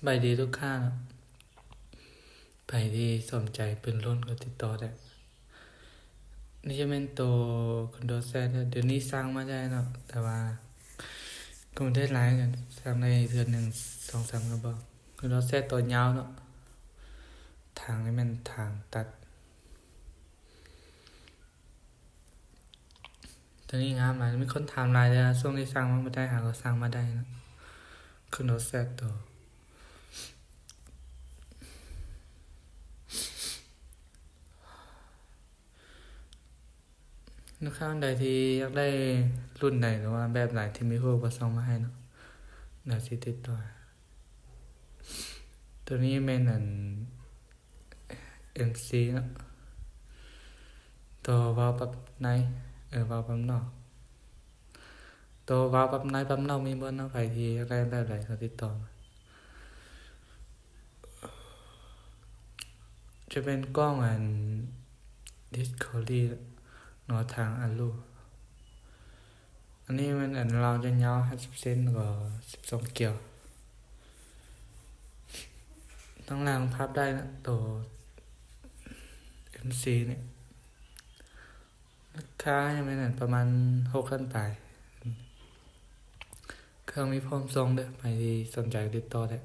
ສະບາຍດີທຸກທ່ານເນາະ ໃຜທີ່ສົນໃຈປືນລຸ້ນກໍຕິດຕໍ່ໄດ້. ນີ້ຈະແມ່ນໂຕ Condor Z ເນາະ ດຽວນີ້ສັ່ງມາໄດ້ເນາະ ແຕ່ວ່າກໍບໍ່ໄດ້ຫຼາຍກັນ ສັ່ງໄດ້ເທື່ອໜຶ່ງສອງສາມກະບອກ. Condor Z ໂຕຍາວເນາະ ທາງນີ້ແມ່ນທາງຕັດ. ໂຕນີ້ງາມຫຼາຍ ມີຄົນຖາມຫຼາຍເດ້ ຊ່ວງນີ້ສັ່ງມາບໍ່ໄດ້ ຫາກໍສັ່ງມາໄດ້ເນາະ Condor Z ໂຕ ລູກຄ້າໃດທີ່ຢາກໄດ້ລຸ້ນໃດ ຫຼືວ່າແບບໃດທີ່ມີຮູບກໍສົ່ງມາໃຫ້ເນາະ ດຽວຊິຕິດຕໍ່. ໂຕນີ້ແມ່ນອັນ ເອັມຊີ ເນາະ ໂຕວາວປັບໃນ ເອີ ວາວປັບນອກ ໂຕວາວປັບໃນປັບນອກມີໝົດເນາະ ໃຜທີ່ຢາກໄດ້ແບບໃດກໍຕິດຕໍ່ມາ. ຈະເປັນກ້ອງອັນ Discovery ເນາະ ທາງ Allo. ອັນນີ້ແມ່ນອັນລາວຍາວໆ ຫ້າສິບເຊັນ ແລ້ວກໍສິບສອງກ້ຽວ. ທາງຫຼັງພັບໄດ້ນະ ໂຕ ເອັມຊີ ນີ້ ລາຄາຍັງແມ່ນອັນປະມານຫົກພັນປາຍ. ເຄື່ອງມີພ້ອມສົ່ງເດີ ໃຜທີ່ສົນໃຈຕິດຕໍ່ໄດ້.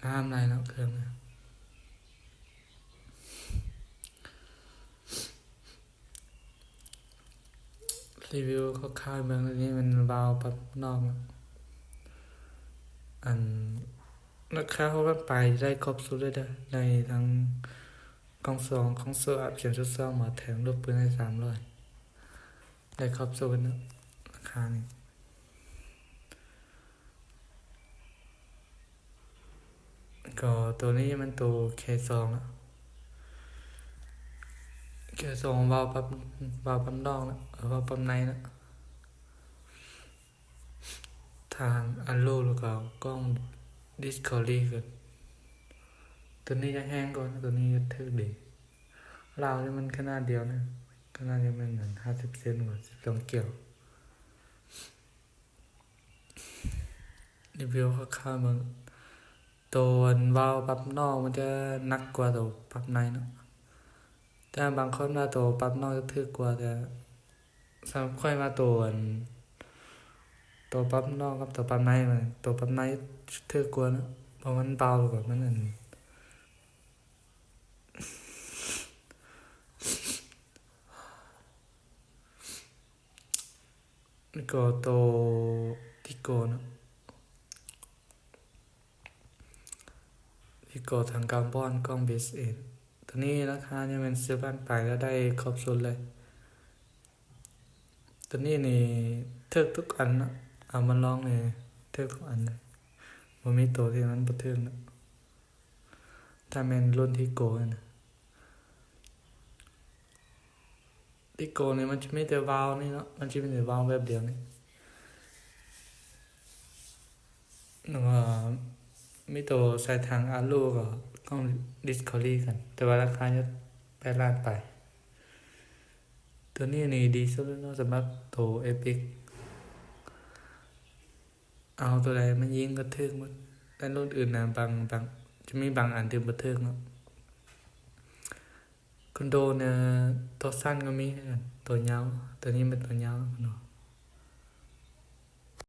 ງາມຫຼາຍເນາະເຄື່ອງ. ຣີວິວຄ່າວໆໃຫ້ເບິ່ງ ອັນນີ້ແມ່ນວາວປັບນອກເນາະ. ອັນລາຄາຫົກພັນປາຍໄດ້ຄົບຊຸດເລີຍເດີ ໄດ້ທັງກ້ອງສອງ ກ້ອງສອງ ເຂັມຊຸດສອງ ໝໍ້ແທງ ລູກປືນໃຫ້ສາມຮ້ອຍ ໄດ້ຄົບຊຸດເນາະ ລາຄານີ້. ກໍໂຕນີ້ມັນໂຕ ເຄ ສອງ ເນາະ ເຄ ສອງ ວາວປັບ ວາວປັບນອກເນາະ ເອີ ວາວປັບໃນເນາະ ທາງ Allo ແລ້ວກໍກ້ອງ Discovery ກໍ ໂຕນີ້ຈະແຮງກວ່າ ໂຕນີ້ຈະຖືກດີ. ລາວນີ້ມັນຂະໜາດດຽວນະ ຂະໜາດດຽວແມ່ນອັນຫ້າສິບເຊັນ ກວ່າສິບສອງກ້ຽວ. ຣີວິວຄ່າວໆເບິ່ງ ໂຕອັນວາວປັບນອກມັນຈະໜັກກວ່າໂຕປັບໃນເນາະ ແຕ່ບາງຄົນວ່າໂຕປັບນອກຈະຖືກກວ່າ ແຕ່ສຳລັບຂ້ອຍວ່າໂຕອັນ ໂຕປັບນອກກັບໂຕປັບໃນ ໂຕປັບໃນຖືກກວ່າເນາະ ເພາະມັນເບົາ ແລ້ວກໍມັນອັນ ແລ້ວກໍໂຕ Tico ເນາະ Tico ຖັງກາບອນ ກ້ອງ Base eight ໂຕນີ້ລາຄາຍັງແມ່ນສິບພັນປາຍ ແລ້ວໄດ້ຄົບຊຸດເລີຍ. ໂຕນີ້ນີ້ຖືກທຸກອັນເນາະ ເອົາມາລອງນີ້ຖືກທຸກອັນເລີຍ ບໍ່ມີໂຕທີ່ມັນບໍ່ຖືກເນາະ ຖ້າແມ່ນລຸ້ນ Tico ຫັ້ນນະ. Tico ນີ້ມັນຈະມີແຕ່ວາວນີ້ເນາະ ມັນຈະມີແຕ່ວາວແບບດຽວນີ້ ແລ້ວກໍມີໂຕໃສ່ຖັງ Allo ກັບກ້ອງ Discovery ກັນ ແຕ່ວ່າລາຄາຢູ່ແປດລ້ານປາຍ. ໂຕນີ້ນີ້ດີສຸດແລ້ວເນາະ ສຳລັບໂຕ Apex ເອົາໂຕໃດມາຍິງກໍຖືກໝົດ ແຕ່ລຸ້ນອື່ນນະ ບາງ ບາງ ຈະມີບາງອັນທີ່ບໍ່ຖືກເນາະ. Condor ນະ ໂຕສັ້ນກໍມີຄືກັນ ໂຕຍາວ ໂຕນີ້ແມ່ນໂຕຍາວເນາະ.